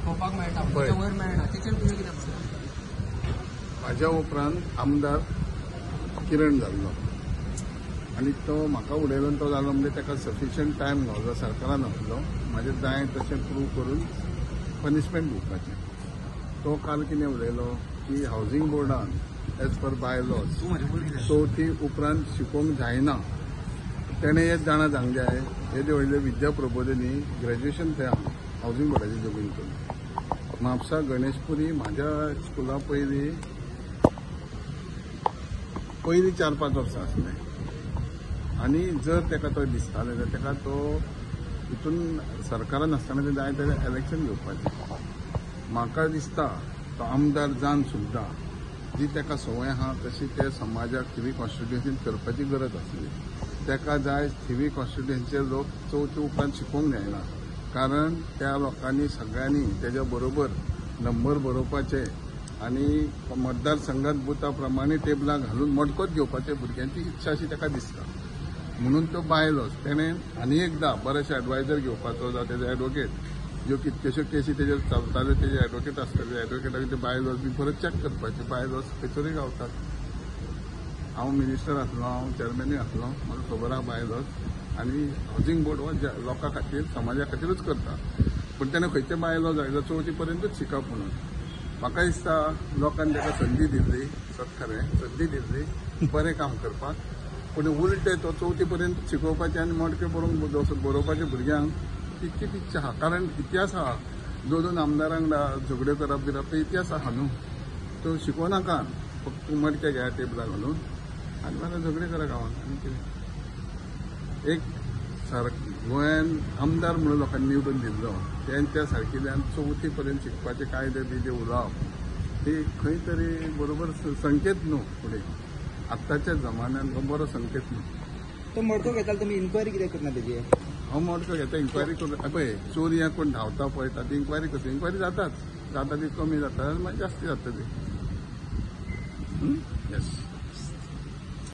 शिकोवपाक मेळटा, ताच्या वयर मेळना, तेचेर तुवें कितें म्हणलें? म्हाज्या उपरांत आमदार किरण जाल्लो आनी तो म्हाका उडयलो, तो जालो म्हणजे ताका सफिशियंट टायम गावलो, सरकारान आसलो म्हाजें जाय तशें प्रूव करून पनिशमेंट दिवपाचें. तो काल कितें उलयलो की हावजींग बोर्डान एज पर बाय लॉज चवथी उपरांत शिकोवंक जायना. तेणें हें जाणा जावंक जाय, येदे व्हडलें विद्या प्रबोधिनी ग्रॅज्युएशन थंय आहा हावजींग बोर्डाची जमीन करून. म्हापसा गणेशपुरी म्हाज्या स्कुला पयलीं पयलीं 4-5 वर्सां आसलें आनी जर ताका तो दिसतालें जाल्यार ताका तो हितून सरकारान आसतना तें जाय जाल्यार इलेक्शन घेवपाचें. म्हाका दिसता तो आमदार जावन सुद्दां जी ताका संवय आहा तशी ते समाजाक थिवी कॉन्स्टिट्युएन्सीन करपाची गरज आसली. ताका जाय थिवी कॉन्स्टिट्युएन्सीचे लोक चवथी उपरांत शिकोवंक जायना, कारण त्या लोकांनी सगळ्यांनी तेज्या बरोबर नंबर बरोवपाचे आनी मतदारसंघात बुथा प्रमाणे टेबलां घालून मडकोच घेवपाचे भुरग्यांची इच्छा अशी ताका दिसता. म्हणून तो बायलोच तेणें आनी एकदां बरेशे एडवायजर घेवपाचो, जावं तेजे एडवोकेट ज्यो कितक्योश्यो केसी तेजेर चलताल्यो तेजे एडवोकेट आसताले, एडवोकेटाक ते बायलॉज बी परत चॅक करपाचे. बायलॉज खंयसरूय गावतात. हांव मिनिस्टर आसलो, हांव चॅरमॅनूय आसलो, म्हाका खबर आहा बायलॉज आनी हावजींग बोर्ड हो लोकां खातीर समाजा खातीरूच करता. पूण तेणें खंयचे बायलॉज आयलो चवथी पर्यंतूच शिकप म्हणून. म्हाका दिसता लोकांनी ताका संदी दिल्ली, सत खरें संदी दिल्ली बरें काम करपाक, पूण उलटें तो चवथी पर्यंत शिकोवपाचें आनी मडके बरोवंक बरोवपाचें भुरग्यांक तितकीच इच्छा आहा. कारण इतिहास आहा, 2-2 आमदारांक झगड्यो करप बिरप ते इतिहास आहा न्हू. तो शिकोवनाका, फक्त मडके घेया टेबलार घालून आनी मागीर झगडे करा गांवांत. आनी कितें एक गोंयान आमदार म्हणून लोकांनी निवडून दिल्लो तेंच्या सारकिल्ल्यान चवथी पर्यंत शिकपाचे कायदे बियदे उलोवप ती खंय तरी बरोबर संकेत न्हू. फुडें आत्ताच्या जमान्यान हो बरो संकेत न्हू. तो मडको घेतालो तुमी इन्क्वायरी कित्याक करना तेजी? हांव मडको घेता इन्क्वायरी करून पळय, चोरयां कोण धांवता पळयता ती इन्क्वायरी करता. इन्क्वायरी जाताच, जाता ती कमी जाता मागीर जास्ती जाता ती. येस.